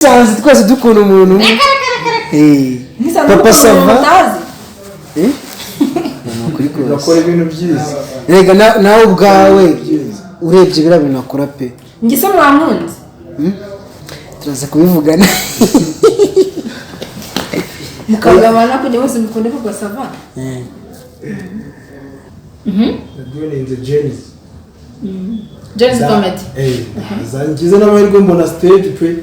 Twisanze twese dukunda umuntu umwe. Mwisanze Papa mukunda umuntu Sava. mutazi. Eh? Ni ukuri kose. Ugakora ibintu byiza. Rega nawe ubwawe urebye biriya bintu akora pe. Njye se mwankunze? Turaza kubivugana. Mukagabana kugira bose mukunde Papa Sava. Najoininze Gen-Z. Gen-Z Comedy. Zangize n'amahirwe mbona stage pe,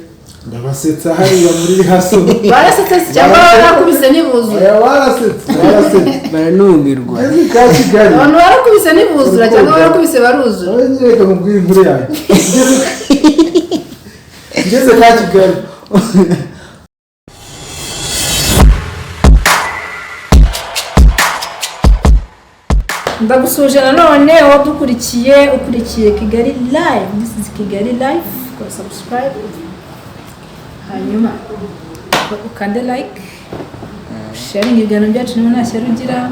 ndabasetsa hariya muri haso. Barasetse se cyangwa barakubise ntibuzura? Oya, barasetse, barasetse. Baranumirwa. Ngeze ka Kigali. Abantu barakubise ntibuzura cyangwa barakubise baruzura? Nawe nyereka nkubwire inkuru yanjye. Ngeze ka Kigali. Ndagusuhuje nanone wowe dukurikiye, ukurikiye Kigali Live. This is Kigali Live. Kora subscribe, hanyuma ukande like, sharing ibiganiro byacu niba nta shyari ugira.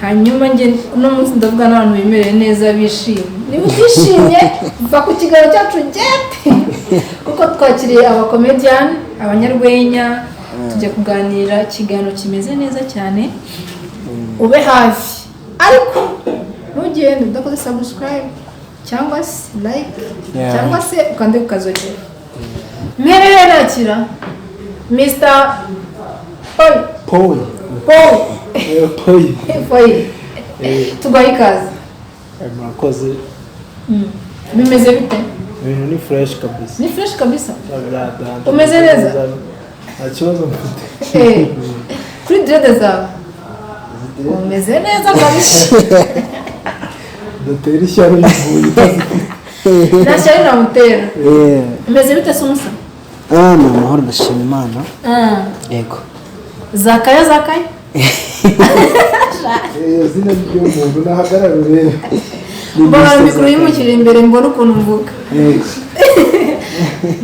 Hanyuma njye uno munsi ndavuga n'abantu bimereye neza, bishimye. Niba utishimye, va ku kiganiro cyacu gete, kuko twakiriye abakomediyani, abanyarwenya, tujya kuganira ikiganiro kimeze neza cyane. Ube hafi, ariko ntugende udakoze subscribe cyangwa se like cyangwa se ukande kukazogera. Mpereye nakira Mr. Paul. Paul. Paul. Paul. Paul, tuguhaye ikaze. Murakoze. Bimeze bite? Ibintu ni fresh kabisa. Ni fresh kabisa. Byadanda. Umeze neza? Nta kibazo mfite. Kuri dread zawe umeze neza kabisa. Datera ishyari uyivuye utazifite. Nta shyari namutera. Bimeze bite se umusa? Ah, ni amahoro, ndashima Imana. Yego. Zakayo, Zakayo. Izina ry'umuntu nahagarara urebe. Mbona mikoro yimukira imbere, mbona ukuntu mvuga. Yego.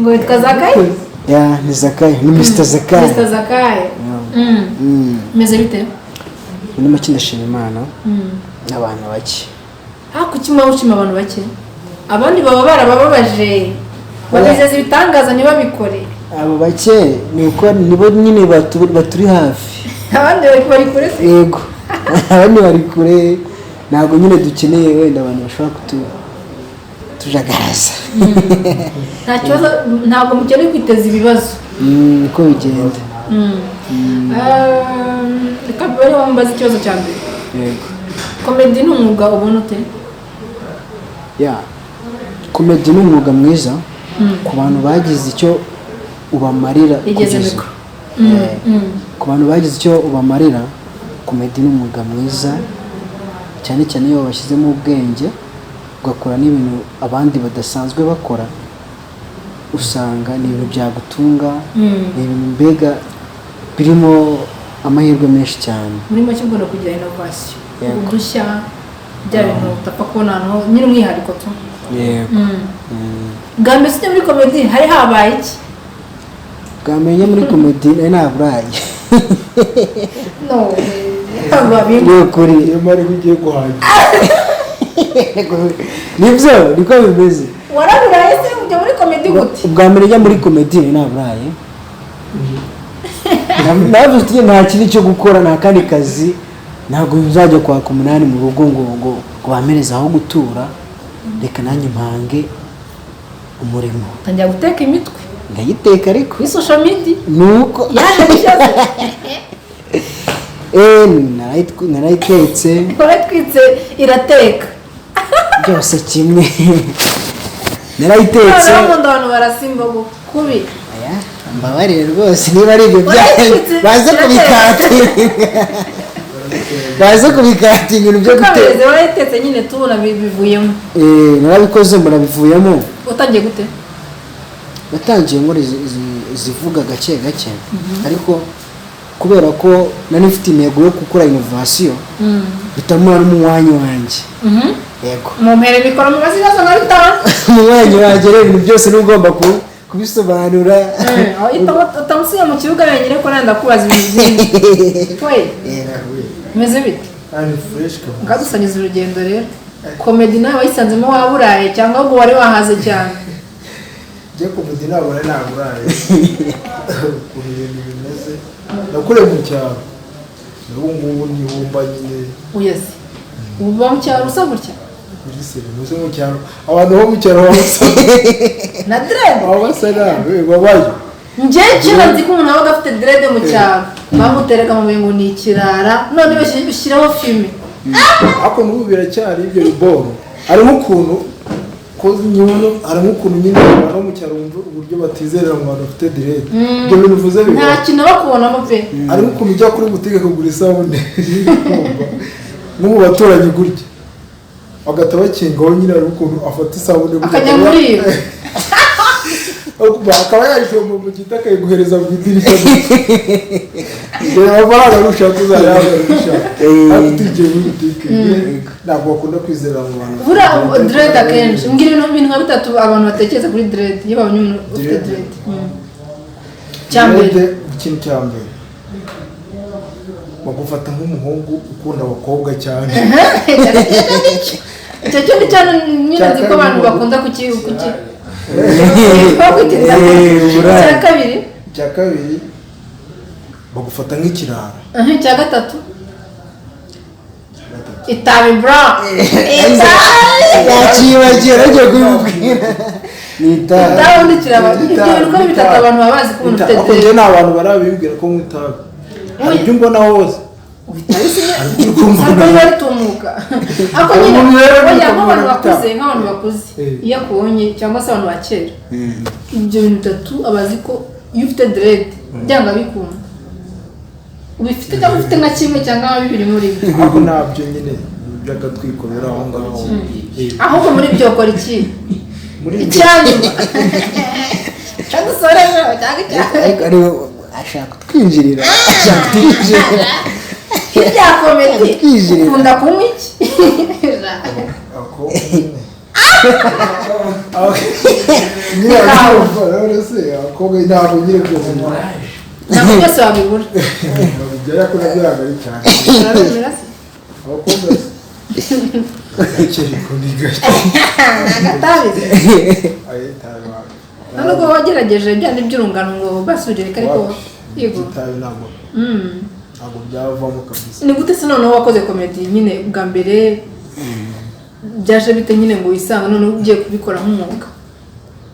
Ngo witwa Zakayo? Yeah, ni Zakayo, ni Mr. Zakayo. Mr. Zakayo. Bimeze bite? Muri make ndashima Imana n'abantu bake. Ah, kuki muba mushima abantu bake, abandi baba barabababaje, babizeza ibitangaza ntibabikore? Abo bake ni uko nibo nyine baturi hafi. Abandi bari kure se? Yego, abandi bari kure. Ntabwo nyine dukeneye wenda abantu bashobora tujagaraza. Nta kibazo, ntabwo mukeneye kwiteza ibibazo. Niko bigenda. Reka bari bambaza ikibazo cya mbere. Yego. Comedy ni umwuga ubona ute? Yeah, comedy ni umwuga mwiza ku bantu bagize icyo ubamarira Igeze kugeza mikoro. ubu. Ku bantu bagize icyo ubamarira, comedy ni umwuga mwiza, cyane cyane iyo babashyizemo ubwenge, ugakora n'ibintu abandi badasanzwe bakora, usanga ni ibintu byagutunga, ni ibintu mbega birimo amahirwe menshi cyane. Muri make ugomba kugira innovation, Yego. udushya, bya bintu utapfa kubona ahantu nyine, umwihariko tu. Yego. Bwa mbere ujya muri comedy hari habaye iki? Bwa mbere njya muri comedy nari naburaye. No, ntabwo. Ni ukuri. Iyo mpamvu ugiye guhangira. Nibyo, niko bimeze. Waraburaye se ujya muri comedy gute? Ubwa mbere njya muri comedy nari naburaye. Navuze uti nta kindi cyo gukora, nta kandi kazi, ntabwo nzajya kwaka umunani mu rugo ngo bampereze aho gutura, reka nanjye mpange umurimo. Utangira guteka imitwe. Ndayiteka ariko. Kuri social media. Nuko yaje gushya. Narayitetse. Waratwitse irateka. Byose kimwe, narayitetse. Noneho mu nda abantu barasimba kubi. Aya, mbabarire rwose niba ari ibyo byanyu. Warayitwitse, baze irateka. kubikatinga, baze kubikatinga ibintu byo guteka. Tukabeze warayitetse nyine, tubona bivuyemo. Narabikoze mbona bivuyemo. Utangiye gute? Natangiye nkora izivuga gake gake, ariko kubera ko nari mfite intego yo gukora innovation, bitamura n'umunywanyi wanjye. Yego. Mumpere mikoro mubaze ibibazo nka bitanu. Umunywanyi wanjye rero ibintu byose niba ugomba kubisobanura. Utamusiga mu kibuga wenyine ko nanda kubaza ibintu byinshi we. Bimeze bite? Ari fresh kabisa. Ngadusangiza urugendo rero. Comedy nawe wayisanzemo waburaye cyangwa ahubwo wari wahaze cyane? Njye comedy ntabwo nari naguraye ukuntu ibintu bimeze. Nakuriye mu cyaro, n'ubu ngubu nihumba nyine. Uyezi uba mu cyaro usa gutya? Muri serivisi mu cyaro, abantu bo mu cyaro baba basa Na dread? Baba basa nabi, babayo. Njye kera nzi ko umuntu abaga afite dread mu cyaro bamuteraga amabuye ngo ni ikirara, none bashyiraho filime. Ariko n'ubu biracyari ibyo biboro. Hari nk'ukuntu ko nyine, hari nk'ukuntu nyine abantu bo mu cyaro bumva uburyo batizerera mu bantu bafite dread. Ibyo bintu uvuze Nta bibaho. kintu bakubonamo pe. Hari nk'ukuntu ujya kuri butike kugura isabune, kumva nko mu baturanyi gutya bagahita bakingaho nyine. Hari ukuntu afata isabune gutya, Akajya muri iyo. Akaba yayijomba mu giti akayiguhereza mu idirishya gutya. Dore amafaranga nushaka uzayabona ushaka, ariko utigiye muri butike ntabwo bakunda kwizera mu bantu. Buriya dread akenshi, mbwira ibintu nka bitatu abantu batekereza kuri dread iyo babonye umuntu ufite Dread? dread. Cya mbere. Dread, ikintu cya mbere bagufata nk'umuhungu ukunda abakobwa cyane. Icyo cyo ni cyane nyine, nzi ko abantu bakunda kuki bakwitiriza. Uburaya. Icya kabiri? Icya kabiri, bagufata nk'ikirara. Icya gatatu? Icya gatatu? Itabi bro, itabi. Yakibagiwe, agiye kubimubwira, ni itabi. Itabi ubundi kiraba. Ibyo bintu uko ari bitatu abantu baba bazi ko umuntu ufite Ariko njye dread. nta bantu barabibwira ko nywa itabi. Hari ibyo mbona hose. Ariko biba ritumuka, ariko nyine Umuntu rero oya, ni nk'abantu ukumva bakuze, itabi. nk'abantu bakuze, iyo akubonye cyangwa se abantu ba kera, ibyo bintu bitatu abazi ko iyo ufite dread byanga bikunda ubifite, cyangwa ufite nka kimwe cyangwa nka bibiri muri byo. Ariko ntabyo nyine by'agatwiko biri aho ngaho. Ahubwo muri byo ukora iki? Muri ibyo Icyanyuma cyangwa usoreje cyangwa icya Ariko ariwe ashaka kutwinjirira, ashaka kutwinjirira. Ibya comedy. Kutwinjirira. Ukunda kunywa iki? Abakobwa nyine. Nyine abakobwa rero se, abakobwa ntabwo nyine byose Ntabwo byose wabibura. babigera ko nabyo ntabwo ari cyane. Urabibura se? Abakobwa se gake, ariko ni gake. Agatabi? Ayo itabi wapi. Nubwo wagerageje bya by'urungano ngo basubireke, ariko Wapi. yego. Itabi ntabwo ntabwo byavamo kabisa. Ni gute se noneho wakoze comedy nyine bwa mbere? Byaje bite nyine ngo wisange noneho ugiye kubikora nk'umwuga?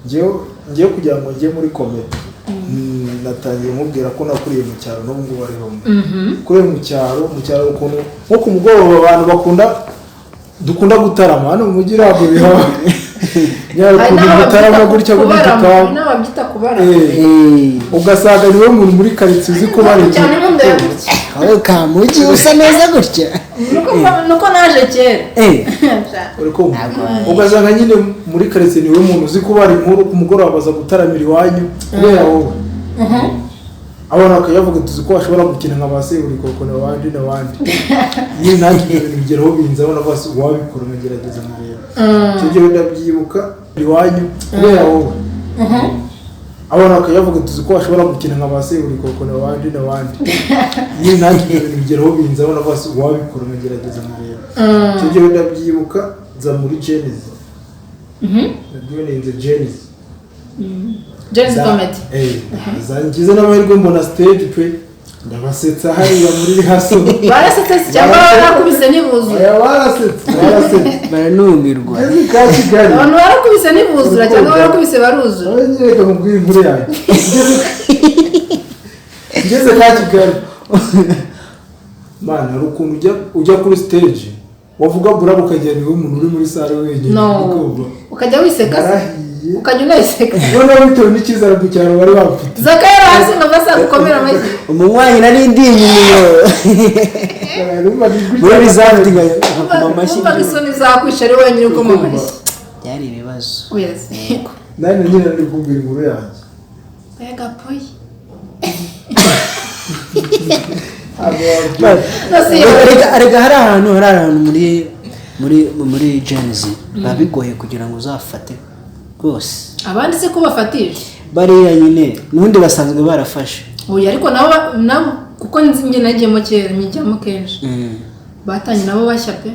Ngewe kugira ngo njye muri comedy, natangiye nkubwira ko nakuriye mu cyaro, n'ubu ngubu ariho mba. Kuriye mu cyaro ukuntu nko ku mugoroba abantu bakunda, dukunda gutarama. Hano mu mujyi ntabwo bihaba nyine. Hari Ukuntu mutarama n'ababyita gutya gutya kubarama, tukaba hari n'ababyita kubarama. Ugasanga niwe muntu muri karitsiye uzi kubara. Cyane nkunda ya gutya. Wowe kamugi usa neza gutya. Nuko naje kera. Uri kumva, ugasanga nyine muri karitsiye niwe muntu uzi kubara inkuru. Ku mugoroba baza gutaramira iwanyu kubera wowe. Abantu bakayavuga, tuzi ko bashobora gukina nka ba Seburikoko n'abandi n'abandi nyine. Nanjye ibyo bintu bigeraho binzaho, navuga se uwabikora nkagerageza nkareba. Icyo gihe ndabyibuka iwanyu kubera wowe. Abantu bakayavuga, tuzi ko bashobora gukina nka ba Seburikoko n'abandi n'abandi nyine. Nanjye ibyo bintu bigeraho binzaho, navuga se uwabikora nkagerageza nkareba. Icyo gihe ndabyibuka nza muri Gen-Z, najoininze Gen-Z. Gen-Z Comedy. Ngize n'amahirwe mbona stage pe, ndabasetsa hariya muri rehearsal. Barasetse se cyangwa barakubise ntibuzura? Oya, barasetse, barasetse. Baranumirwa. Ngeze ka Kigali. Abantu barakubise ntibuzura cyangwa barakubise baruzura? Nawe nyine reka nkubwire inkuru yanjye. Ngeze ka Kigali, mana, hari ukuntu ujya kuri stage wavuga burabo ukagira niwe muntu uri muri salle wenyine. No. Ukumva Ukajya wiseka se? Narahiye. Ukajya unayiseka. Noneho bitewe n'icyizere mu cyaro bari bamfite. Zaka yari hasi ngo basa gukomera amashyi. Umunywanyi nari ndi inyuma Numvaga ijwi muri rya- reserve ngakoma amashyi. Wumvaga isoni zakwisha ari wenyine ukoma amashyi. Byari ibibazo. Oya se. Nanjye nyine nari kubwira inkuru yanjye. Mbega poyi. Ntabwo wabyumva. Reka hari ahantu muri Gen-Z biba bigoye kugira ngo uzafate rwose. Abandi se ko bafatije? Bariya nyine n'ubundi basanzwe barafashe. Oya, ariko nabo kuko nzi njye nagiyemo kera, nyijyamo kenshi, batangiye nabo bashya pe.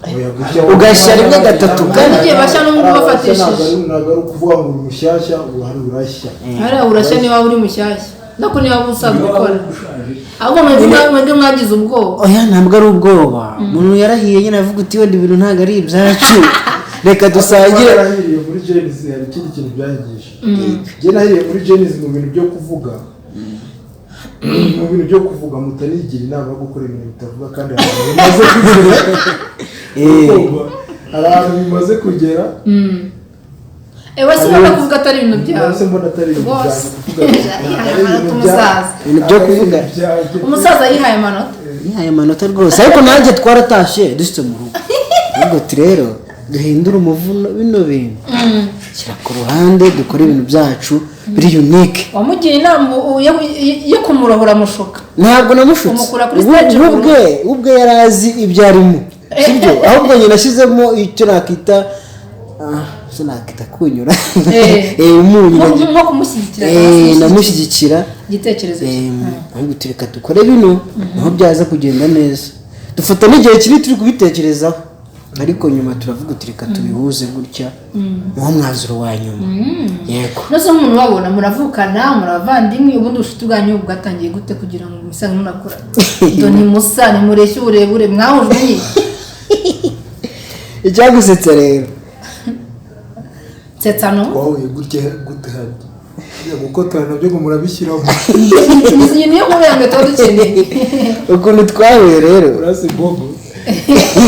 Oya, gushya Ugashya rimwe, gatatu, kane. Igihe bashya n'ubwo Ari abashya, bafatishije. ntabwo ari ukuvuga ngo uri mushyashya, ubu hari urashya. Hariya urashya niba uri mushyashya, nako niba usanzwe ukora, ahubwo mwebwe mwagize ubwoba. Oya, ntabwo ari ubwoba. Umuntu yarahiye nyine, avuga uti wenda ibintu ntabwo ari ibyacu, reka dusangire. Narahiriye muri Gen-Z. Hari ikindi kintu byanyigishije. Njye nahiriye muri Gen-Z mu bintu byo kuvuga, mutanigira inama yo gukora ibintu bitavuga, kandi hari ahantu bimaze kugera. Urumva? Hari ahantu bimaze kugera. Ewe si ubona kuvuga atari ibintu byawe. Nahise mbona atari ibintu Rwose. byanjye kuvuga, ntabwo ari ibintu Umusaza. Ibintu byo kuvuga. byanjye. Umusaza yihaye amanota. Yihaye amanota rwose, ariko nanjye twaratashe dushyitse mu rugo, ahubwo ati rero duhindure umuvuno, bino bintu shyira ku ruhande, dukore ibintu byacu biri unique. Wamugiye inama yo kumurohora amushuka. Ntabwo namushutse. Umukura kuri stage. We ubwe yari azi ibyo arimo, sibyo? Ahubwo nyine nashyizemo icyo nakita icyo nakita kunyura. Umunyu. Nko kumushyigikira. Namushyigikira. Igitekerezo cye. Ahubwo tureka dukore bino, niho byaza kugenda neza. Dufata n'igihe kinini turi kubitekerezaho, ariko nyuma turavuga uti reka tubihuze gutya, niwo mwanzuro wa nyuma, yego. Nose nk'umuntu ubabona, muravukana, muravandimwe, ubundi ubucuti bwanyu bwatangiye gute kugira ngo musange munakora? Do ntimusa, ntimureshye uburebure, mwahujwe nyine? Icyagusetsa rero. Nsetsa no. Twahuye gutya gute? Hano gukotora nabyo ngo murabishyiramo. Iyi niyo nkuru yanjye tuba dukeneye. Ukuntu twahuye rero. Urasi bogo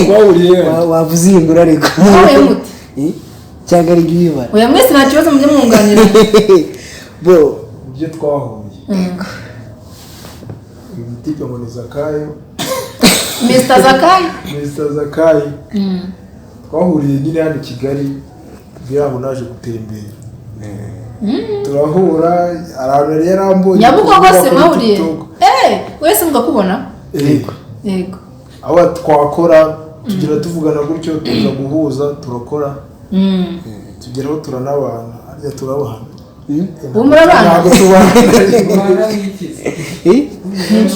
twahuriye hano. Wavuze iyi nguru ariko. Mwahuye mute? Eh? Cyangwa ari ibyo uyibara? Oya, mwese nta kibazo, mujye mwunganira. Bo. Ibyo twahuye, uyu mutipe ngo ni Zakayo. Mr Zakayo. Mr Zakayo. Twahuriye nyine hano i Kigali, biriya naje gutembera, turahura, ahantu yari yarambonye Nyabugogo se kuri mwahuriye? TikTok. Eh, wese mugakubona. Yego. Yego. Aho twakora tugira tuvugana gutyo, tuza guhuza turakora, tugeraho turanabana, harya turabana. Ubu murabana? Ntabwo tubana. Eh?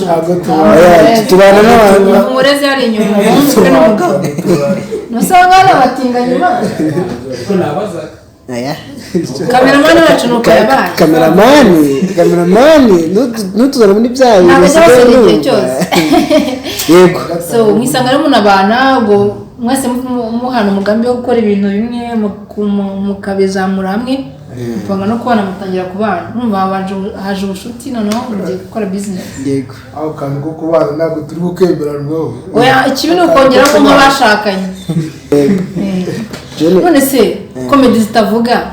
Ntabwo tubana. Oya, tubana n'abantu. Umurezi yari inyuma, umutwe n'umugabo ntusanga hari abatinganyi bana. Aya. Cameraman wacu nuko yabaye. Cameraman, ntutuzane muri bya bintu Ntabwo ajya usigaye basura igihe numva. cyose. Yego. So mwisanga rero munabana, ubwo mwese muhana umugambi wo gukora ibintu bimwe, mukabizamura hamwe, mupanga no kubana, mutangira kubana. Urumva habanje haje ubucuti, noneho mugiye gukora business. Yego. Aho kantu ko kubana ntabwo turi bukemeranwaho. Oya, ikibi ni ukongera ko nk'abashakanye. Jene- None se comedy zitavuga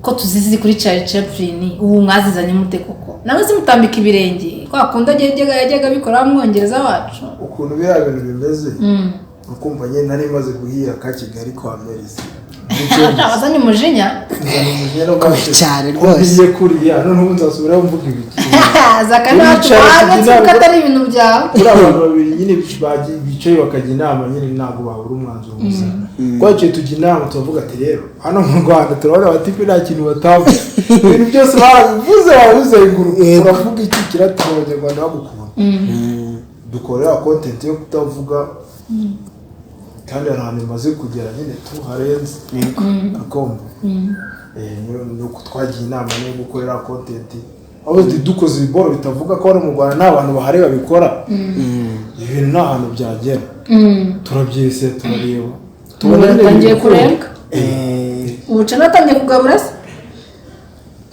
ko tuzizi kuri Charlie Chaplin, ubu mwazizanye mute koko? Nawe zimutambika ibirenge kwa kundi yajyaga abikora mwongereza wacu. Ukuntu biriya bintu bimeze, ukumva nyine nari maze guhira ka Kigali kwa Merisi. Wazanye umujinya. Cyane rwose. Ngiye kuriya, noneho ubu nzasubirayo mvuga ibiki? Zaka Uricara ntabwo tujya ko atari ibintu byawe. Kuri abantu babiri nyine bicaye bakajya inama nyine, ntabwo babura umwanzuro muzima. Twaciye tujya inama, turavuga ati rero hano mu Rwanda turabona abatipe nta kintu batavuze, ibintu byose barabivuze, babizenguruka. Uravuga iki kiratuma Abanyarwanda bagukunda? Dukorera content yo kutavuga, kandi hari ahantu bimaze kugera nyine tuharenze akombo. Ni uko twagiye inama yo gukorera content, aho dukoze ibiboro bitavuga ko hano mu Rwanda nta bantu bahari babikora, ibintu nta hantu byagera. Turabyese, turareba, Ubu nyine yatangiye biri kurenga. Ubu cana atangiye kugabura se?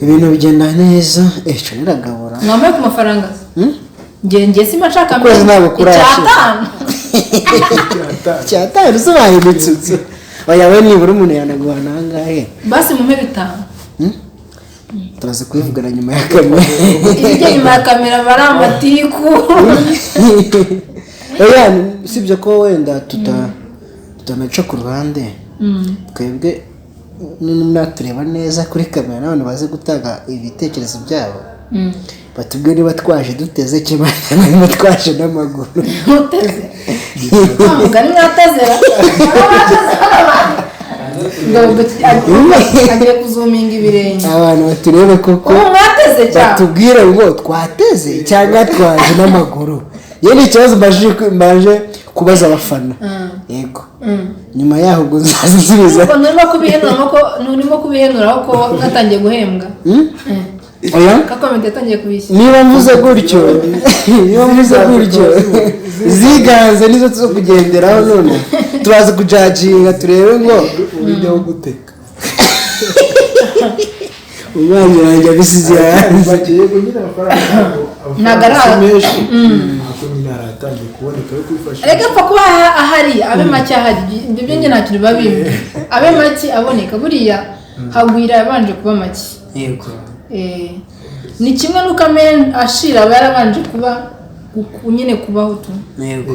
Ibintu bigenda neza, ejo niragabura. Mwambaye ku mafaranga se? Nge simba nshaka Ukwezi ntabwo kurashira. Icyatanu. Cyatanu se bahindutse? Oya we, nibura umuntu yanaguha nangahe? Basi mumpe 5. Turaza kubivugana nyuma ya kamera. Ibijya nyuma ya kamera bari amatiku. Oya, usibye ko wenda tutanaca ku ruhande, twebwe natureba neza kuri kamera n'abantu bazi gutanga ibitekerezo byabo, batubwire niba twaje duteze cyangwa niba twaje n'amaguru. Muteze wa mugani, mwatezera agiye kuzuminga ibirenge. Abantu baturebe koko. Ubu mwateze cyane. Batubwire ngo twateze cyangwa twaje n'amaguru. Iyo ni ikibazo mbaje. Kubaza abafana. Yego, nyuma yaho ubwo nzaza nsubiza. Ubwo nturimo kubihenuraho ko mwatangiye guhembwa? Oya. Ko comedy yatangiye kubishyura. Niba mvuze gutyo, ziganze nizo tuzo kugenderaho. None turaza kujudginga turebe ngo Ubijyaho guteka. Umwana wanjye abisize hanze. Bagiye nyine, amafaranga Ntabwo amafaranga si menshi, ariko nyine haratangiye kuboneka yo kwifashisha. Reka apfa kuba ahari, abe make ahari. Ibyo byo njye ntacyo biba bimwe, abe make aboneka. Buriya hagwira yabanje kuba make. Yego. Ni kimwe n'uko ashira aba yarabanje kuba nyine kubaho tu. Yego.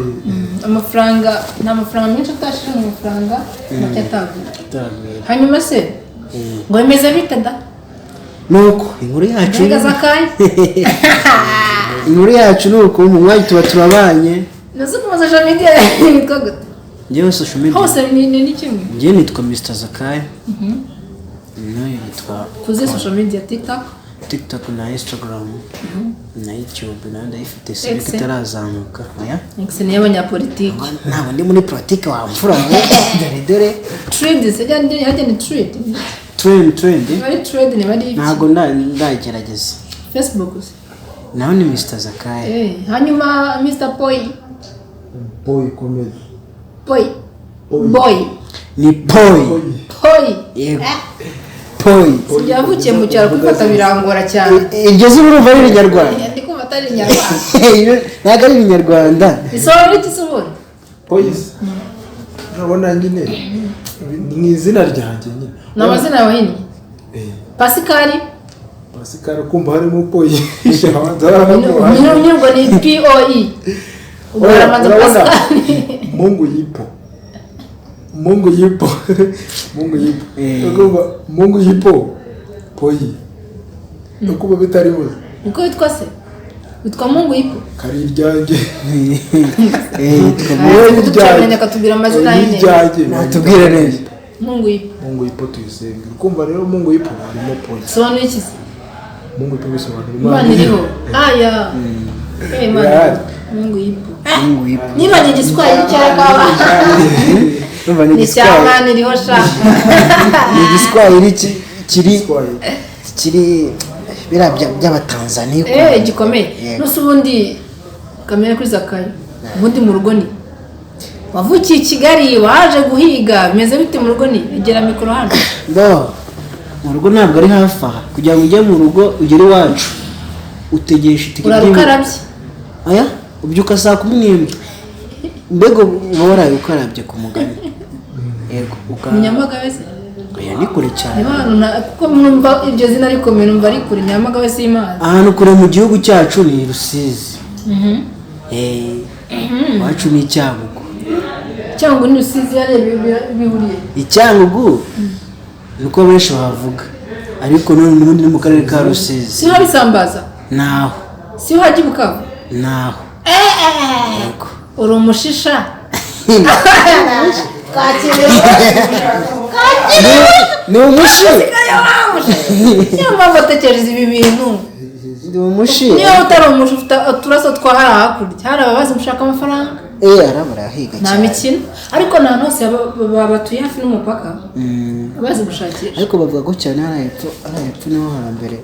Amafaranga, nta mafaranga menshi atashira, mu mafaranga make atagura. Hanyuma se ngo bimeze bite da? Nuko inkuru yacu Mbega Zakayo. Inkuru yacu ni uko mu mwanya tuba turabanye. Nazo ku social media yitwa gute? Njyewe social media Hose ni kimwe. Njyewe nitwa Mr Zakayo, nayo yitwa Kuzi social media, TikTok? TikTok na Instagram na YouTube nayo ndayifite, sibiko X. itarazamuka, oya. X ni iy'abanyapolitiki. Ntabwo ndi muri politiki wa mfura mwe, dore dore. Trade se hajya ni trade? Trend. Niba ari trade, niba ari iki? Ntabwo ndagerageza. Facebook se? Naho ni Mr Zakayo. Hanyuma Mr Boy? Boy comedy. Boy. Boy. Boy. Ni Poi. Boy. Yego, Poi. Yavukiye mu cyaro, kubifata birangora cyane. Iryo zina urumva ari irinyarwanda? Ndi kumva atari inyarwanda. Ntabwo ari irinyarwanda. Bisobanura iki se ubundi? Boys, urabona nyine ni mu izina ryanjye nyine. Ni amazina yawe ahinnye? Eh. Pasikari. Pascal, kumva harimo Poi. Nyine ubwo ni Poe, ubwo harabanza Urabona, Pasikari. Mungu yipo, Mungu yipo, Mungu yipo. Urumva Mungu yipo Poi, ukumva bitarimo. Niko witwa se? Witwa Mungu yipo? Kari iryanjye. Yitwa Wowe Turamenya akatubwira amazina ye neza. iryanjye. Natubwire neza. Mungu yipo. Mungu yipo tuyisenge. Ukumva rero Mungu yipo harimo Poi. Sobanura iki se? Mungu yipo bisobanura Imana iriho. Aya, Imana Irahari. Mungu yipo. Mungu yipo. Niba ni igiswahili cyangwa Urumva ni ni igiswahili. icyamana iriho sha. Ni igiswahili kiri Igiswahili. Kiri biriya by'abatanzaniya. Gikomeye. Yego. Nuse ubundi kamera kuri Zakayo, ubundi mu rugo ni wavukiye i Kigali, waje guhiga, bimeze bite mu rugo? Ni egera mikoro hano. Bo mu rugo ntabwo ari hafi aha. Kugira ngo ujye mu rugo, ugere iwacu, utegesha itike. Urara ukarabye? Aya, ubyuka saa 11, mbega uba waraye ukarabye ku mugani. Yego, Ni Nyamagabe se? Oya, ni kure cyane. Niba ahantu kuko numva iryo zina rikomeye, numva ari kure. Nyamagabe si Imana. Ahantu kure mu gihugu cyacu ni Rusizi. Iwacu ni Icyangugu. Cyangwa ni Rusizi yariya bihuriye? Icyangugu niko benshi bahavuga, ariko none n'ubundi ni mu karere ka Rusizi. Si hari isambaza? Naho. Si hajya i Bukavu? Naho. Yego. Uri umushisha, twakiriwe. Ni umushi. Niyo mpamvu atekereza ibi bintu. Ni umushi. Niba utari umusha, ufite uturaso twa hariya hakurya, hari ababazi mushaka amafaranga. Araba barahiga Nta cyane. mikino, ariko ni ahantu hose batuye hafi n'umupaka bazi gushakisha. Ariko bavuga ko cyane hariya hepfo, hariya hepfo niho hambere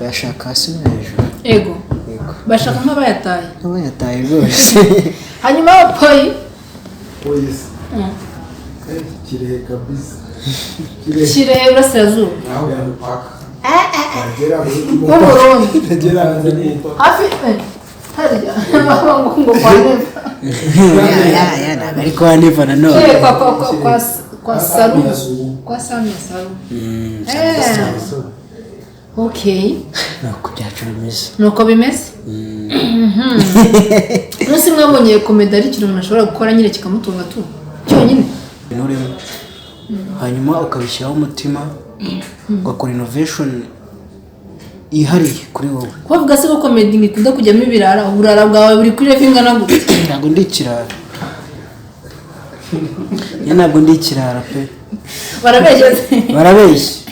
bayashaka, hasi no hejuru. Ego. Yego. Bashaka nk'abayataye. Nk'abayataye rwose. Hanyuma Poyi? Polisi. Kirehe kabisa, Kirehe. Kirehe, Iburasirazuba. Aho ya mupaka agera W'Uburundi. Agera hanze y'umupaka. Hafi harya ngo kwa Neva. Ya, ntabwo ari kwa Neva nanone. Kirehe kwa Saru, kwa Samia Saru. Okay. Nuko byacu bimeze. Nuko bimeze. Munsi mwabonye comedy ari ikintu umuntu ashobora gukora nyine kikamutunga tu cyonyine? Ibintu urimo, hanyuma ukabishyiraho umutima, ugakora innovation yihariye kuri wowe. Kubavuga se ko comedy ikunda kujyamo ibirara, uburara bwawe buri kuri level ingana gute? Ntabwo ndi ikirara. Njye ntabwo ndi ikirara pe. Barabeshya. Barabeshya.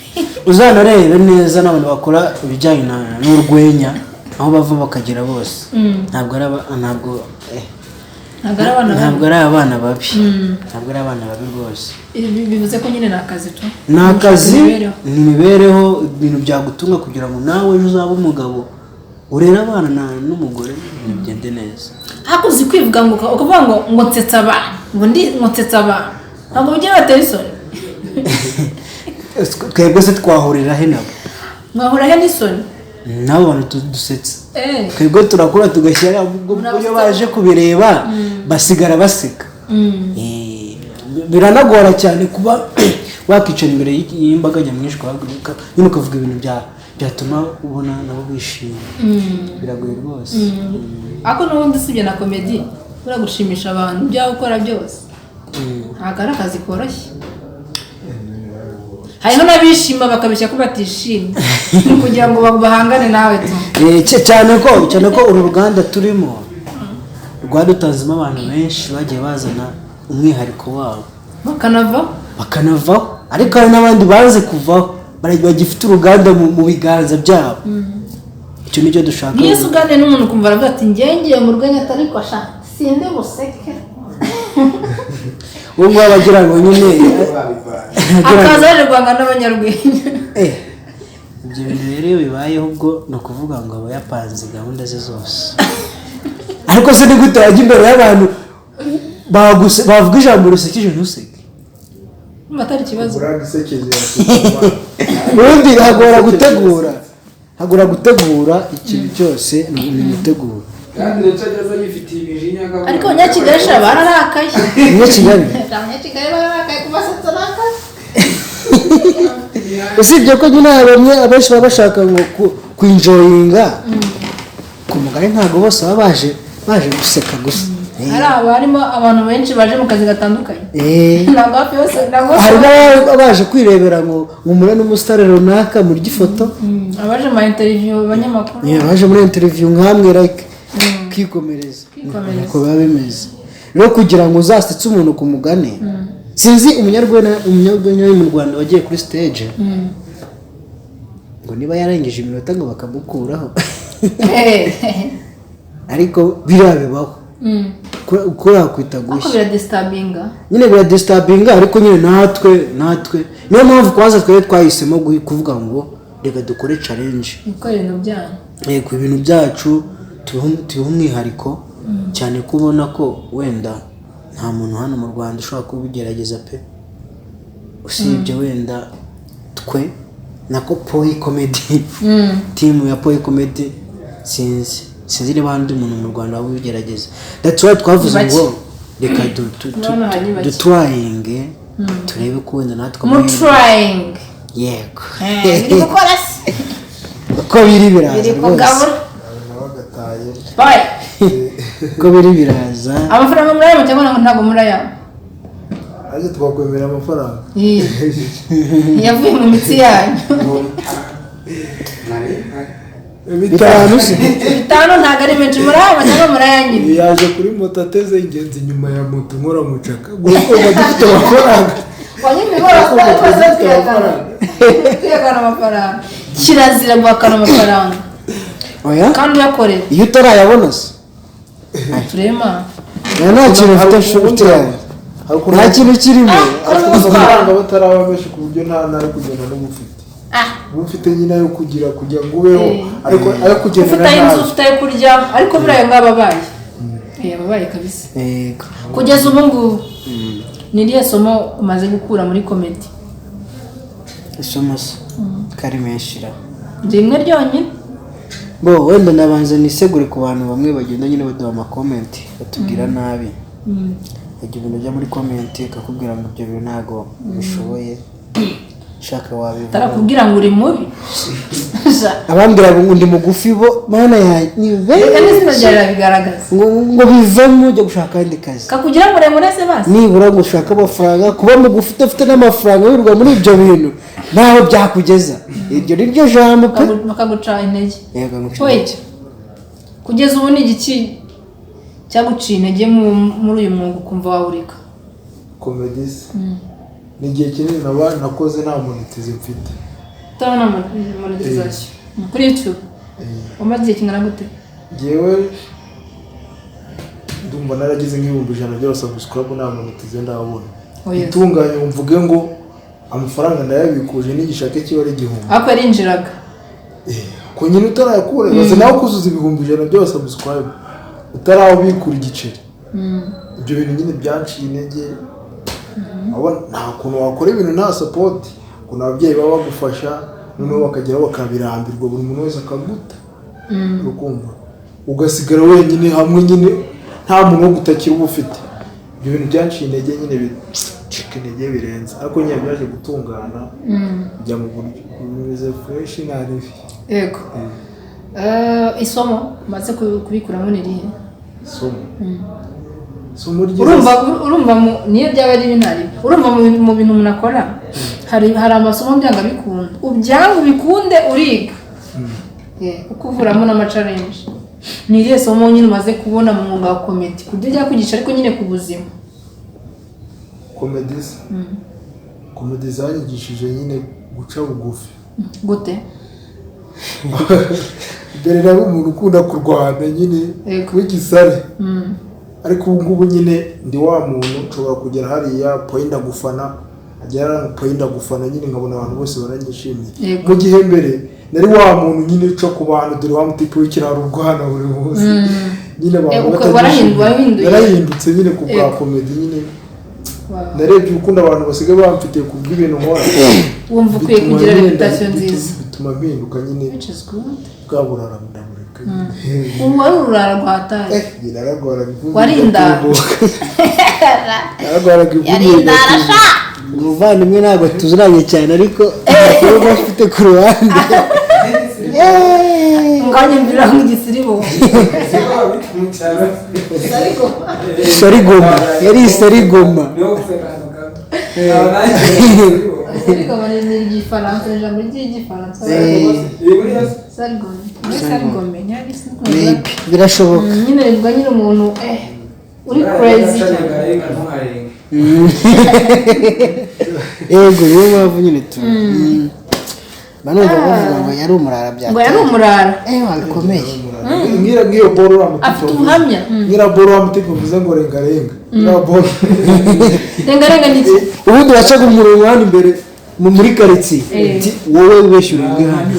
Uzanarebe neza n'abantu bakora ibijyanye n'urwenya, aho bava bakagera bose, ntabwo ari ntabwo Ntabwo ari abana babi. Ntabwo ari abana babi, ntabwo ari abana babi rwose. Ibi bivuze ko nyine ni akazi tu. Ni akazi. Imibereho. Ni imibereho, ibintu byagutunga kugira ngo nawe ejo uzabe umugabo urere abana n'umugore, ibintu bigende neza. Ariko uzi kwivuga ngo ukavuga ngo nsetsa abantu, ngo ndi ngo nsetsa abantu, ntabwo bijya batera isoni? Twebwe se twahurira he nabo? Mwahura he n'isoni? N'abo bantu dusetsa. Twebwe turakura tugashyira ubwo Murabaseka. iyo baje kubireba basigara baseka. Biranagora cyane kuba wakicara imbere y'imbaga nyamwinshi, ukahaguruka nyine ukavuga ibintu byatuma ubona nabo bishimye. Biragoye rwose. Ariko n'ubundi usibye na comedy, buriya gushimisha abantu ibyo waba ukora byose ntabwo ari akazi koroshye. Hariho n'abishima bakabeshya ko batishimye kugira ngo bahangane nawe tu. Cyane ko uru ruganda turimo rwadutanzemo abantu benshi bagiye bazana umwihariko wabo. Bakanava. Bakanavaho, ariko hari n'abandi baze kuvaho bagifite uruganda mu biganza byabo. Icyo nicyo dushaka. Niyo se uganiriye n'umuntu ukumva aravuga ati: "Ngiye mu rwenya," atari ko sha sinde buseke. Uwo nguwo aba agira ngo nyine Akaza yaje guhangana n'abanyarwenya. Ibyo bintu rero iyo bibayeho, ubwo ni ukuvuga ngo aba yapanze gahunda ze zose. Ariko se ni gute wajya imbere y'abantu bavuga ijambo risekeje ntuseke? Urumva atari ikibazo? Buranga isekeje yasetsa. Ubundi hagora gutegura ikintu cyose, ni umuteguro. Kandi ndetse ageze yifitiye imijinya akavuga. Ariko Abanyakigali sha bararakaye. Abanyakigali. Abanyakigali bararakaye, kubasetsa arakaye. Usibye ko nyine bamwe, abenshi baba bashaka ngo kwinjoyinga ku mugani, ntabwo bose baba baje guseka gusa. Hari abarimo abantu benshi baje mu kazi gatandukanye. Ntabwo hafi yose, ntabwo bose. Hari n'ababa baje kwirebera ngo mumure n'umusitari runaka murye ifoto. Abaje mu ma interview, abanyamakuru. Yeah, baje muri interview nkamwe, like kwikomereza. Kwikomereza. Uko biba bimeze rero, kugira ngo uzasetse umuntu ku mugani, sinzi umunyarwenya wo mu Rwanda wagiye kuri stage ngo niba yarengeje iminota ngo bakamukuraho, ariko biriya bibaho. Ko yakwita Ariko gushya. Biradisturbinga. Nyine biradisturbinga, ariko nyine natwe niyo mpamvu kwaza twari twahisemo kuvuga ngo reka dukore challenge. Gukora ibintu byanyu. Yego, ibintu byacu tubihe umwihariko cyane, ko ubona ko wenda nta muntu hano mu Rwanda ushobora kubigerageza pe, usibye wenda twe nako Poyi Comedy, team ya Poyi Comedy. Sinzi niba hari undi muntu mu Rwanda waba ubigerageza. That's why twavuze Ni bake. ngo reka Urabona hari bake. dutryinge turebe ko wenda natwe Mu trying. Yego. Biri gukora se? Uko biri biraza Biri rwose. kugabura. Nawe agataye. Bye. Uko biri biraza. Amafaranga murayabona cyangwa ntabwo murayabona? Ariko twakwemera amafaranga. Yavuye mu mitsi yanyu. 5 se? 5 ntabwo ari menshi. Murayabona cyangwa murayanyima? Yaje kuri moto ateze ingenzi inyuma ya moto nkora mucaka, gukumva dufite amafaranga. Wanyuma twese twihakana amafaranga. Kirazira guhakana amafaranga. Oya. Kandi uyakorera. Iyo utarayabona se? Turema. Oya, nta kintu mfite, nshuti yanjye, Hari ukuntu nta kintu kirimo. amafaranga bataraba menshi ku buryo nta n'ayo kugenda n'uba ufite. Uba ufite nyine ayo kugira ngo ubeho, ariko ayo kugendana Ufite ay'inzu, ntayo. ufite ayo kurya, ariko buriya ayo ngabo abaye. Abaye kabisa. Yego. Kugeza ubu ngubu ni irihe somo umaze gukura muri comedy? Isomo se kari menshi ra? Rimwe ryonyine. Bo wenda ndabanza nisegure ku bantu bamwe bagenda nyine baduha amacomment batubwira nabi. Igihe ibintu ujya muri comment akakubwira ngo ibyo bintu ntabwo bishoboye, shaka wabivuga. Tarakubwira ngo uri mubi. Abambwira ngo ndi mugufi bo, mana yanjye, ni Reka n'izina benshi. ryawe rirabigaragaza. Ngo bivemo ujya gushaka akandi kazi. Kakugira muremure se basi. Nibura ngo ushake amafaranga. Kuba mugufi udafite n'amafaranga, wirirwa muri ibyo bintu, ntaho byakugeza. Iryo ni ryo jambo pe. Bakaguca intege. Yego, nguca Wait. intege. Kugeza ubu ni igiki cyaguciye intege muri uyu mwuga ukumva wawureka? Comedy se ni igihe kinini naba nakoze nta monetize mfite. Utabona monetization kuri YouTube? Umaze igihe kingana gute? Ngewe Ndumva naragize nk'100,000 by'abasubscribe, nta monetize ndabona Oh, yes. itunganye ngo mvuge ngo amafaranga ndayabikuje, n'igishake kiba ari 1000. Ariko yarinjiraga. Ko nyine utarayakura, ibaze nawe kuzuza 100,000 by'abasubscribe utarawubikura igiceri. Ibyo bintu nyine byanciye intege. Urabona, nta kuntu wakora ibintu nta support, ukuntu ababyeyi baba bagufasha, noneho bakageraho bakabirambirwa, buri muntu wese akaguta, urukumva ugasigara wenyine hamwe nyine, nta muntu wo gutakira uba ufite. Ibyo bintu byanciye intege nyine, bicika intege birenze, ariko nyine byaje gutungana, bijya mu buryo bimeze fresh, nta ribi. Yego. Isomo umaze kubikuramo ni irihe? Isomo ryiza. Urumva niyo byaba ari bibi, ntari urumva mu bintu umuntu akora hari amasomo byanga bikunda, ubyanga ubikunde, uriga. Kuko uvuramo n'amachallenge. Ni irihe somo nyine umaze kubona mu mwuga wa comedy, ku buryo ujya kwigisha, ariko nyine ku buzima? Comedy se? Comedy zanyigishije nyine guca bugufi. Gute? Mbere nari umuntu ukunda kurwana nyine, w'igisare, ariko ubu ngubu nyine ndi wa muntu nshobora kugera hariya poyi ndagufana, agera hariya poyi ndagufana nyine, nkabona abantu bose baranyishimiye. Mu gihe mbere nari wa muntu nyine uca ku bantu, dore wa mutipe w'ikiraro urwana buri munsi nyine, abantu batanyishimiye. Warahinduye. Narahindutse nyine ku bwa comedy nyine. Narebye urukundo abantu basigaye bamfitiye ku bw'ibintu nkora, Wumva ukwiye bituma kugira nyine reputation nziza. Bituma mpinduka nyine. Which is good. Bwa burara ndamureka. Ubu wari ururara rwataye. Nararwaraga ivumbi Wari indara. rigatumbuka. Nararwaraga ivumbi Yari indara. rigatumbuka. Umuvandimwe ntabwo tuziranye cyane, ariko amakuru uba afite ku ruhande. Nganyumvira nk'igisiribo. Sarigoma, yari sarigoma. Sarigoma ni igifaransa, ni ijambo ry'igifaransa. Sarigome muri sarigome ntiyari. Maybe birashoboka. Nyine bivuga nyine umuntu uri crazy cyane. Yego, niyo mpamvu nyine tu banumva bavuga ngo yari umurara. Ngo yari umurara. Bikomeye. Nk'iyo boro wa mutipe Afite wavuze. ubuhamya. Nk'iyo boro wa mutipe uvuze ngo renga renga. Nk'iyo boro. Renga renga ni iki? Ubundi wacaga umurongo hano imbere muri karitsiye. Uti, wowe wishyura uri hano.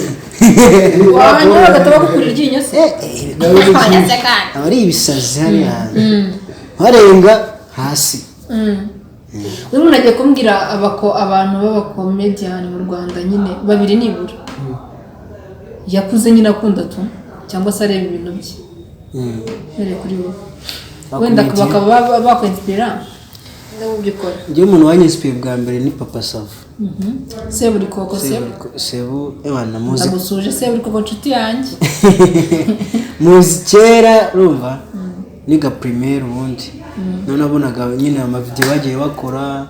Wanyura bagahita bagukura iryinyo se? Aba ari ibisazi hariya hantu barenga hasi. Uyu muntu agiye kumbwira abantu b'abakomediyani mu Rwanda nyine babiri nibura yakuze nyine akunda tu, cyangwa se areba ibintu bye. Uhereye kuri wowe wenda, Abakomedian. bakaba bakwinspira no mu byo ukora. Njyewe umuntu wanyinspiye bwa mbere ni Papa Sava. Seburikoko, Sebu. Sebu, ewana muzi. Ndagusuje Seburikoko, nshuti yanjye. Muzi kera, urumva niga primaire ubundi, none nabonaga nyine amavideo bagiye bakora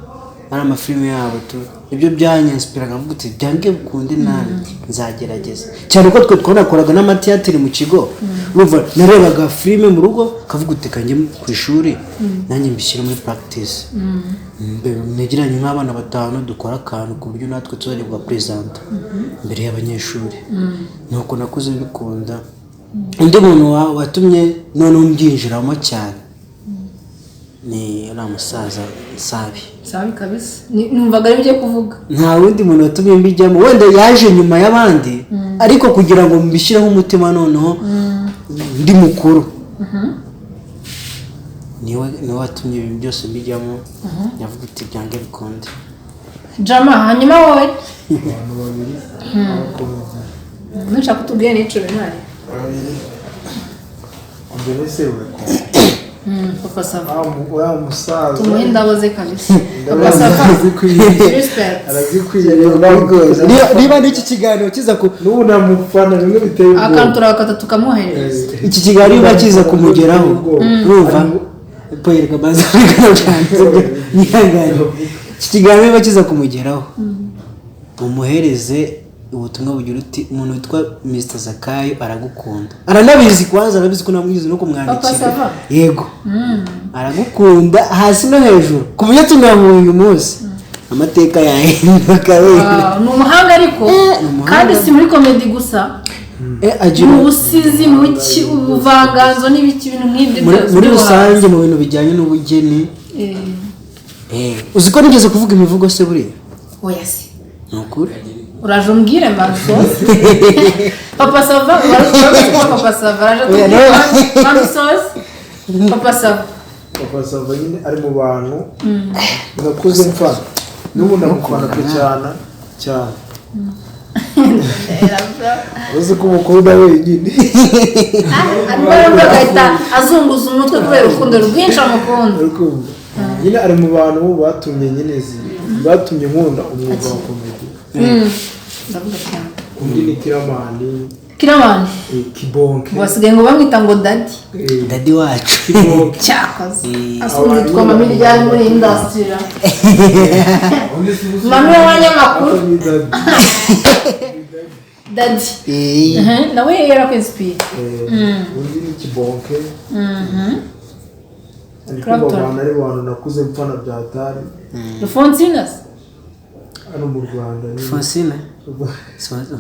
ari amafilime yabo tu, ibyo byanyinspiraga mvuga uti byange bikunde nanjye nzagerageza, cyane ko twe twanakoraga n'amatiyatiri mu kigo. Urumva narebaga filime mu rugo kavuga uti kanjye ku ishuri nanjye mbishyire muri practice. Negeranye nk'abana batanu dukora akantu ku buryo natwe tuzajya kugapresenta imbere y'abanyeshuri. Nuko nakuze mbikunda. Undi muntu watumye noneho mbyinjiramo cyane ni uriya musaza Nsabi. Sabi kabisa. Numvaga ari byo kuvuga. Nta wundi muntu watumye mbijyamo, wenda yaje nyuma y'abandi, ariko kugira ngo mbishyireho umutima noneho ndi mukuru, niwe watumye ibi byose mbijyamo, yavuga uti byange bikunde. Jama, hanyuma wowe? Abantu babiri abakomedi. Nushaka utubwire n'icumi ntari. Babiri, mbere Seburikoko. Papa Sava. Wa musaza. Tumuhe indabo ze kabisa, Indabo Papa Sava. arazikwiye. Respect. Arazikwiye. Niba n'iki kiganiro kiza ku N'ubu namufana bimwe biteye ubwoba. Akantu turakata tukamwoherereza. Iki kiganiro niba kiza kumugeraho, urumva poyereka baza cyane, nyihangane, iki kiganiro niba kiza kumugeraho, umuhereze ubutumwa bugira uti umuntu witwa Mr Zakayo aragukunda, aranabizi, kwanza arabizi ko namwize no Papa kumwandikira. Sava? Yego, aragukunda hasi no hejuru, ku buryo tunahuye uyu munsi amateka yahinduka wenda. Wow, ni umuhanga ariko. Ni umuhanga. Kandi si muri comedy gusa. Agira Mu busizi, mu ki, ubuvanganzo n'ibiki, ibintu nk'ibyo muri byose muri by'ubuhanzi. rusange mu bintu bijyanye n'ubugeni. Uzi ko nigeze kuvuga imivugo se buriya? Oya se. Ni ukuri. Uraje umbwire marusosi Papa Sava, uraje kuba Papa Sava araje atubwire marusosi Papa Sava. Papa Sava nyine ari mu bantu nakuze mfana, n'ubu ndamufana pe, cyane cyane. Uzi ko umukunda wenyine. Arimo arumva agahita azunguza umutwe kubera urukundo rwinshi amukunda. Uri kumva nyine ari mu bantu batumye nyine batumye nkunda umwuga wa comedy. Ndavuga cyane. Undi ni Killaman. Killaman. Kibonke. Basigaye ngo bamwita ngo daddy. Daddy wacu. Kibonke. Cyakoze asubiza yitwa mami ryari muri industry, mami w'abanyamakuru? Ako ni daddy. Daddy. Nawe yarakwinspiye. Undi ni Kibonke. Ndi kumva Clapton. abantu ari bantu nakuze mfana bya hatari. Rufonsina. Hano mu Rwanda nyine. Fonsina,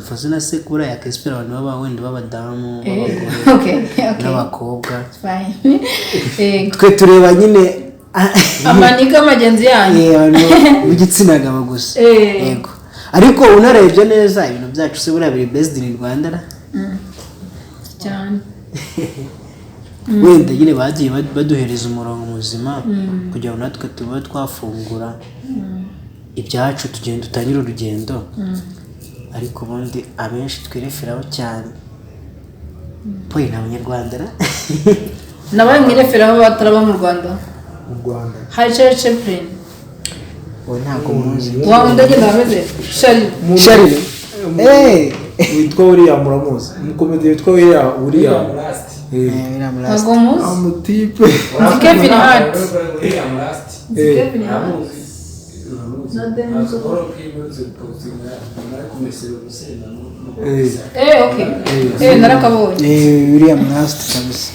Fonsina se kubura yakesipera abantu baba wenda b'abadamu, b'abagore n'abakobwa. Fine. Twe tureba nyine amanika magenzi yanyu. Abantu b'igitsina gabo gusa. Yego, ariko unarebye neza ibintu byacu se buriya biri based in Rwanda ra? Cyane. Wenda nyine bagiye baduhereza umurongo muzima kugira ngo natwe tube twafungura ibyacu, tugenda dutangire urugendo, ariko ubundi abenshi twireferaho cyane poye ni Abanyarwanda ra? Nabaye mwireferaho bataraba mu Rwanda. Mu Rwanda. Hari Charlie Chaplin. Uwo ntabwo muzi. Wa wundi agenda ameze Charlie. Charlie. Witwa William, uramuzi? Umukomedi witwa William. William Last. Ntabwo muzi. Amutipe. Nzi Kevin Hart. Nzi Kevin Hart. Na Denzel. Okay, narakabonye. William Last kabisa.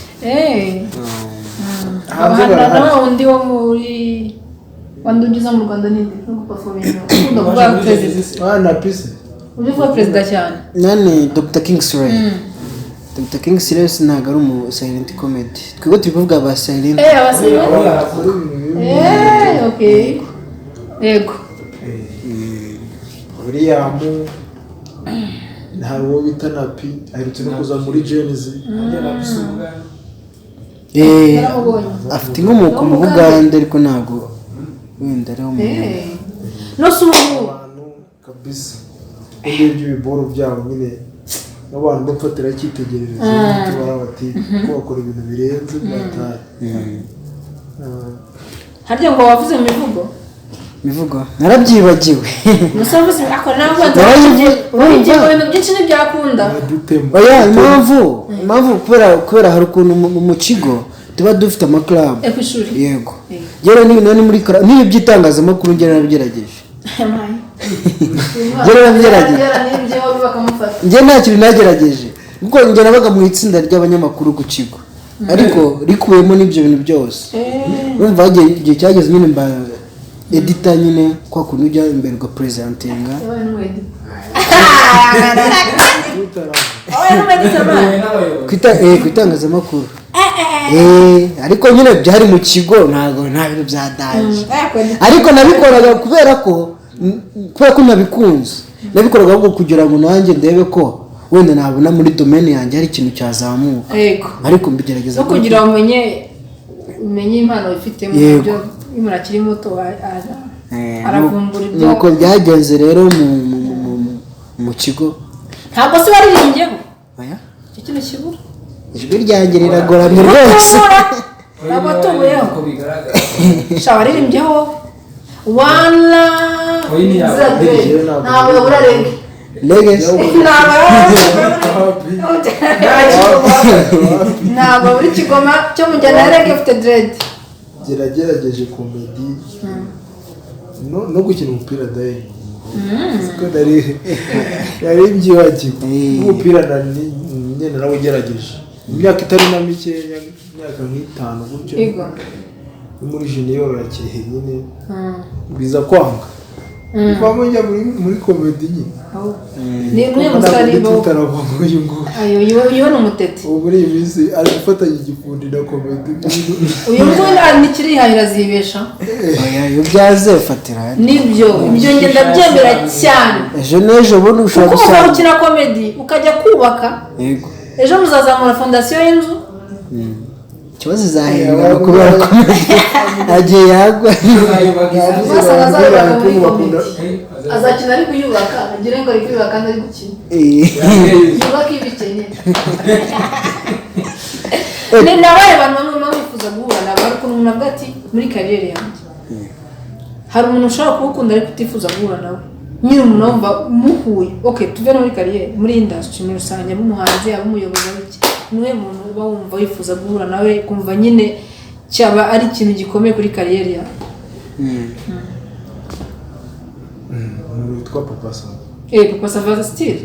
Hanze na barahari. wa wundi wo muri wandi ugeze mu Rwanda ninde no guperforminga ukunda kuvuga perezida? Ah, na pisi. Ujya uvuga perezida cyane. Nani, Dr Kingsley. Dr Kingsley ntabwo ari umu silent comedy, twebwe turi kuvuga aba silent. Abasirimu. Bakora ibintu bimwe. Okay, yego. William, hari uwo bita Napi, aherutse no kuza muri Gen-Z. Naramubonye. Afite inkomoko mu Bugande, ariko ntabwo wenda ariho mu No si ubu. Abantu kabisa undi by'ibiboro byabo nyine n'abantu bafatira icyitegererezo tubara bati ko bakora ibintu birenze byatari. Harya ngo wavuze mu mivugo? Mivugo narabyibagiwe. Gusa wavuze ako ntabwo Urumva? mu bintu byinshi ntibyakunda. Dutema. Oya, impamvu kubera hari ukuntu mu kigo tuba dufite amaclub. Ku ishuri. Yego. Rero ni muri n'ibi by'itangazamakuru njye narabigerageje. Njye narabigerageje. N'ibyo bakamufata. Njye nta kintu nagerageje kuko njye nabaga mu itsinda ry'abanyamakuru ku kigo, ariko rikubiyemo n'ibyo bintu byose. Urumva igihe cyageze nyine mba editor, nyine kwa kuntu ujya imbere ugapresentinga. Yabaye n'umwedi. Wabaye n'umwedita man. Ku itangazamakuru. Ariko nyine byari mu kigo, ntabwo nta bintu bya danger, ariko nabikoraga kubera ko nabikunze. Nabikoraga ahubwo kugira ngo nanjye ndebe ko wenda nabona muri domaine yanjye hari ikintu cyazamuka. Ariko mbigerageza No kugira ngo umenye impano wifitemo. Yego. Byo iyo umuntu akiri muto aravumbura ibyo. Nuko byagenze rero mu kigo. Ntabwo se waririmbyeho? Oya. Icyo kintu kibura. Ijwi ryanjye riragoramye rwose. Tubura ntabwo tubuyeho. Uko bigaragara. Sha, waririmbyeho wana. Oya, ni yawe. Ntabwo yabura reggae. Reggae. Ntabwo buri kigoma cyo mu njyana ya reggae ufite dread. Geragerageje comedy no gukina umupira dayi siko nari mbyibagiwe. N'umupira nyine narawugerageje imyaka itari na mikeya, imyaka nk'itanu gutyo. Yego. Ni muri junior ya Kirehe nyine, biza kwanga. Mvamo njya muri comedy nyine. Ni umwe musari bo. Tutaravuga uyu nguyu. Ayo, uyu ni umuteti. Ubu muri iyi minsi ari gufatanya igifundi na comedy. Uyu nguyu ni kirihahira zibesha. Oya, iyo byaze ufatira hano. Nibyo, ibyo njye ndabyemera cyane. Ejo n'ejo bundi ushobora Kuko uva gusanga ukina comedy ukajya kubaka. Yego. Ejo muzazamura fondasiyo y'inzu. Ikibazo izahengana kubera ko agiye yagwa. Wasanga azayubaka muri comedy. Azakina ari kuyubaka, agire ngo ari kuyubaka kandi ari gukina. Yubake ibikenye. Ni nabaye abantu bamwe baba bifuza guhura nabo, ariko umuntu avuga ati muri kariyeri yanjye hari umuntu ushobora kuwukunda ariko utifuza guhura nawe. Nyine umuntu wumva muhuye, okay, tuve no muri kariyeri, muri industry muri rusange, abe umuhanzi, abe umuyobozi, abe iki, niwe muntu uba wumva wifuza guhura nawe, kumva nyine cyaba ari ikintu gikomeye kuri kariyeri yawe. Umuntu witwa Papa Sava. Papa Sava still.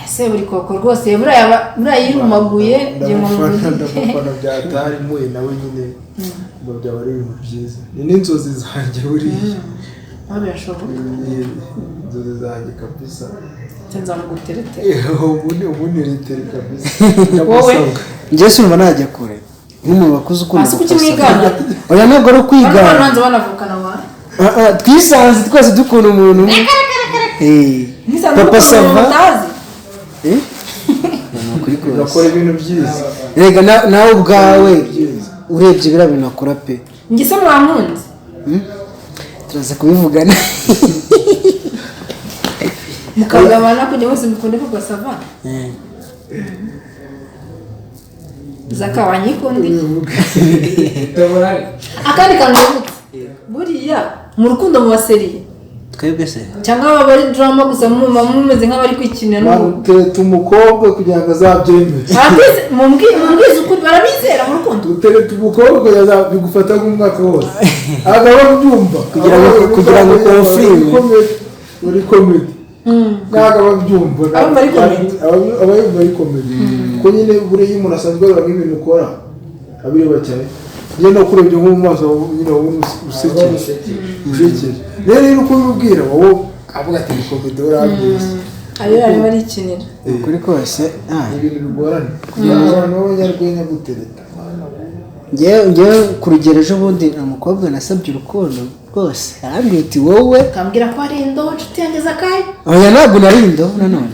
Se buri koko rwose buriya yirumaguye. Ndamufana byatari mpuye nawe nyine ngo byaba ari ibintu byiza. Ni n'inzozi zanjye buriya. Birashoboka. Inzozi zanjye kabisa. Nzamuguteretera. Ubundi ritere kabisa. Wowe? Njye sinumva najya kure. Nk'umuntu wakuze ukunda Hasi kuki mwigana? Oya, ntabwo ari ukwigana. Bano banza banavukana wa. Twisanze twese dukunda umuntu umwe. Papa Sava. Bakora ibintu byiza. Rega nawe ubwawe urebye biriya bintu akora pe. Njye se mwankunze. Turaza kubivugana. Mukagabana kugira bose mukunde Papa Sava. Zaka wanyikundi. Akandi kantu wibutse. Buriya mu rukundo mu baseriye. Twebwe se cyangwa baba ari drama gusa mumeze nk'abari kwikinira n'ubu. Tereta umukobwa kugira ngo azabyemere. Mumbwize ukuri, barabizera mu rukundo. Tereta umukobwa kugira ngo bigufata nk'umwaka wose. Agaba abyumva kugira ngo confirme. Uri comedy. Ntabwo ababyumva. Aba ari comedy. Aba ari comedy. Kuko nyine buriya iyo umuntu asanzwe areba nk'ibintu ukora abireba cyane. Njye no kurebye nko mu maso nyine wowe usekeje. Rero iyo uko ubibwira wowe avuga ati ni comedy urabyize. Ayo arimo arikinira. Ukuri kose ibintu bigorana. Kugira ngo abantu b'abanyarwenya gutereta. Njyewe ku rugero ejo bundi umukobwa nasabye urukundo rwose arambwira ati wowe ukambwira ko ari indobo nshuti yanjye Zakayo. Oya, ntabwo nari indobo nanone.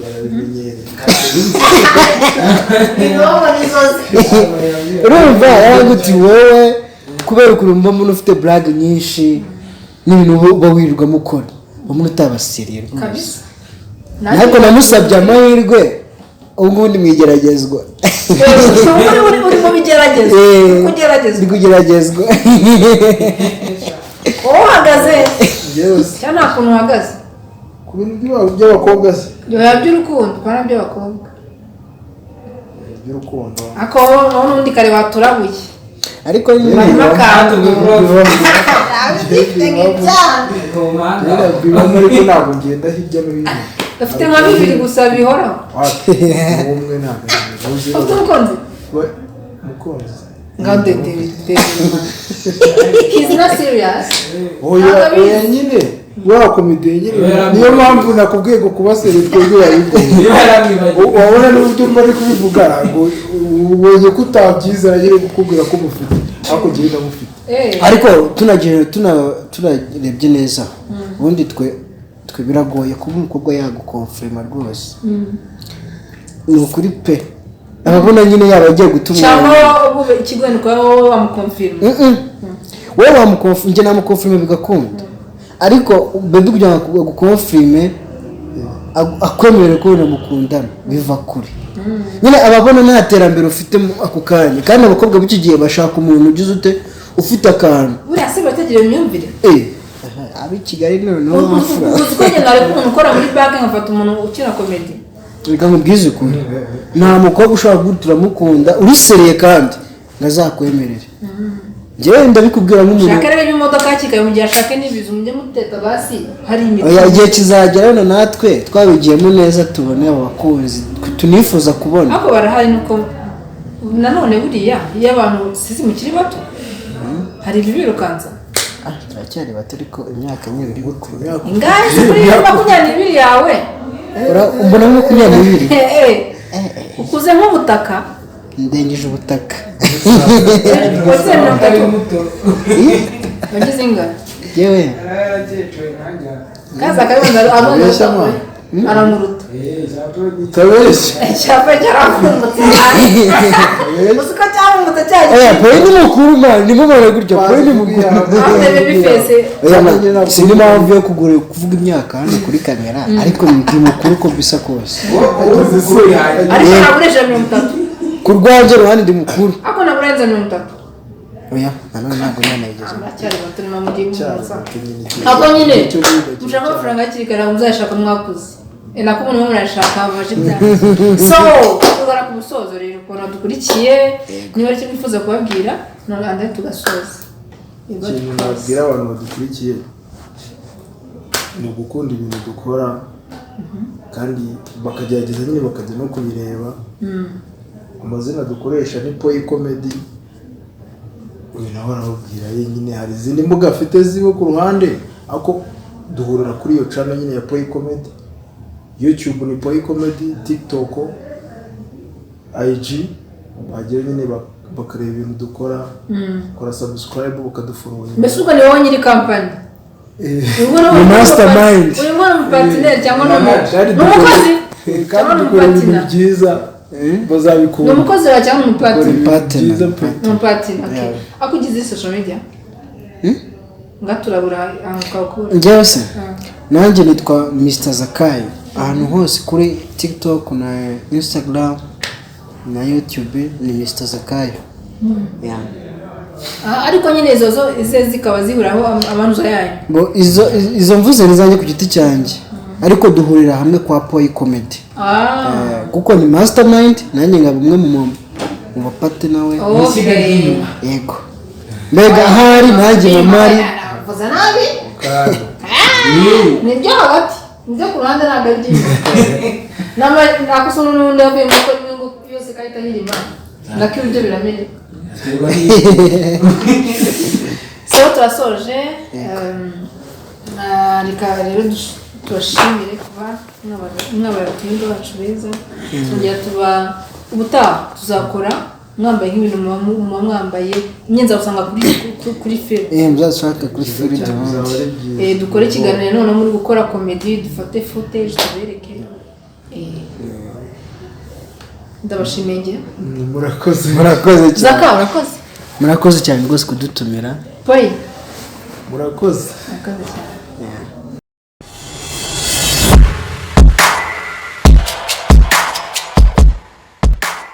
Urumva yarambwira ati wowe kubera ukuntu mba mbona ufite blague nyinshi n'ibintu uba wirirwamo ukora uba utabasiriye rwose. Ntabwo namusabye amahirwe ubu ngubu ndi mu igeragezwa. Uri mu bigeragezwa. Ndi kugeragezwa. Wowe uhagaze cyangwa nta kuntu uhagaze ku bintu by'abakobwa se? Biba by'urukundo, bana by'abakobwa. By'urukundo. Ako wowe n'undi kare waturabuye. Ariko nyine bibamo ariko ntabwo ngenda hirya no hino. Bafite nka bibiri gusa bihoraho. Umwe ntabwo. Ufite umukunzi? Umukunzi. Ngaho ndende. He's not serious. Oya, oya nyine wa komedi nyine. Niyo mpamvu nakubwiye ngo kuba serious twebwe yabibwiye. Wabona n'uburyo mbari kubivuga ngo ubonye ko utabyizera nyine kukubwira ko mufite. Ariko njyewe ndamufite. Ariko tunarebye neza ubundi twe biragoye kuba umukobwa yagukonfirma rwose. Ni ukuri pe. Ababona nyine yaba agiye gutuma cyangwa ikigo ni kwa wowe wamukonfirma. Wowe wamukonfirma, njye namukonfirma bigakunda. Ariko bebe kugira ngo agukonfirme akwemerere ko mukundana biva kure. Nyine ababona nta terambere ufite ako kanya, kandi abakobwa b'iki gihe bashaka umuntu ugize ute ufite akantu. Buriya se batagira imyumvire. Ab'i Kigali noneho amafura. Uzi ko njye nari umuntu ukora muri banki nkafata umuntu ukina comedy. Reka nkubwize ukuri. Nta mukobwa ushobora gutura mukunda uri seriye kandi ngazakwemerere. Njyewe ndabikubwira nk'umuntu. Shaka rero imodoka kikaye mu gihe ashaka n'ibizu mujye muteta basi hari imiti. Oya, igihe kizagera hano natwe twabigiyemo neza tubone abo bakunzi tunifuza kubona. Ariko barahari nuko nanone buriya iyo abantu sizi mukiri bato hari ibibirukanza. Ah, turacyari bato, ariko imyaka nyine iri gukura. Imyaka Ingahe se kuri 22 yawe? Mbona 22. Eh, ukuze nk'ubutaka. Ndengeje ubutaka. Wagize mirongo Atari itatu muto. Wagize ingahe? Yewe. Yarakecwe nkanjye. Kaza akabibona Abeshya abona ma. aramuruta. Eh, cyapa Utabeshya. Icyapa cyaravumbutse, uzi ko cyavumbutse cya Oya, giti. Paul ni mukuru man, nimubone gutya, Paul ni mukuru. Afite baby face. Oya man, sinzi impamvu yo kugura kuvuga imyaka hano kuri kamera, ariko ndi mukuru uko bisa kose. Ariko ntabwo urengeje 30. Ku rwanjye ruhande ndi mukuru. Ariko ntabwo urenze 30. Oya, nanone ntabwo nanayigeze. Muracyari bato, niba mugiye muza ntabwo nyine mushaka amafaranga hakiri kare, ntabwo muzayashaka mwakuze. Eh, nako umuntu murayashaka baje byanze. So tugana ku musozo rero, ukuntu dukurikiye, niba ari icyo mwifuza kubabwira none andi tugasoza. Yego, Ikintu nabwira abantu badukurikiye ni ugukunda ibintu dukora, kandi bakagerageza nyine bakajya no kubireba. Amazina dukoresha ni Poyi Comedy. Uyu nawe arababwira ye nyine, hari izindi mbuga afite ziwe ku ruhande, ariko duhurira kuri iyo channel nyine ya Poyi Comedy. YouTube ni Poyi Comedy, TikTok, IG, bagera nyine bakareba ibintu dukora, kora subscribe, bakadufollowinga. Mbese ubwo ni wowe nyiri company? Ni mastermind. Uyu nguyu ni umupartner cyangwa ni Kandi ni umukozi cyangwa kandi ni dukora ibintu umupartner? byiza, Ni bazabikunda. umukozi wawe cyangwa ni Dukora umupartner? ibintu Partner. byiza pe. Ni umupartner, okay. Yeah. Ako ugize social media ngaturabura ahantu twakura. Njyewe se, nanjye nitwa Mr Zakayo ahantu hose, kuri TikTok na Instagram na YouTube ni Mr Zakayo. Yeah. Ah, ariko nyine izo zo ize zikaba zihuraho amanuza yanyu. Bo izo mvuze ni izanjye ku giti cyanjye, ariko duhurira hamwe kwa Poyi Comedy. Kuko ni mastermind, nanjye nkaba umwe mu bapartner we. Yego, mbega ahari nanjye mamari. Mvuze nabi. Kandi Ni ibyo hagati, ibyo ku ruhande ntabwo ari byiza. Nakosa n'undi yavuye mu gukora inyungu yose kahita hirima nako ibyo birameneka. So turasoje. Reka rero tubashimire kuba mwabaye abatumirwa bacu beza. Tuzongera tuba ubutaha, tuzakora mwambaye nk'ibintu muba mwambaye imyenda usanga kuri film. Eh, muzashaka kuri film. Bizaba ari byiza. Eh, dukore ikiganiro noneho muri gukora comedy, dufate footage tubereke. Ndabashimiye njye. Murakoze. Murakoze cyane. Zaka, urakoze. Murakoze cyane rwose kudutumira. Payi. Murakoze. Murakoze cyane.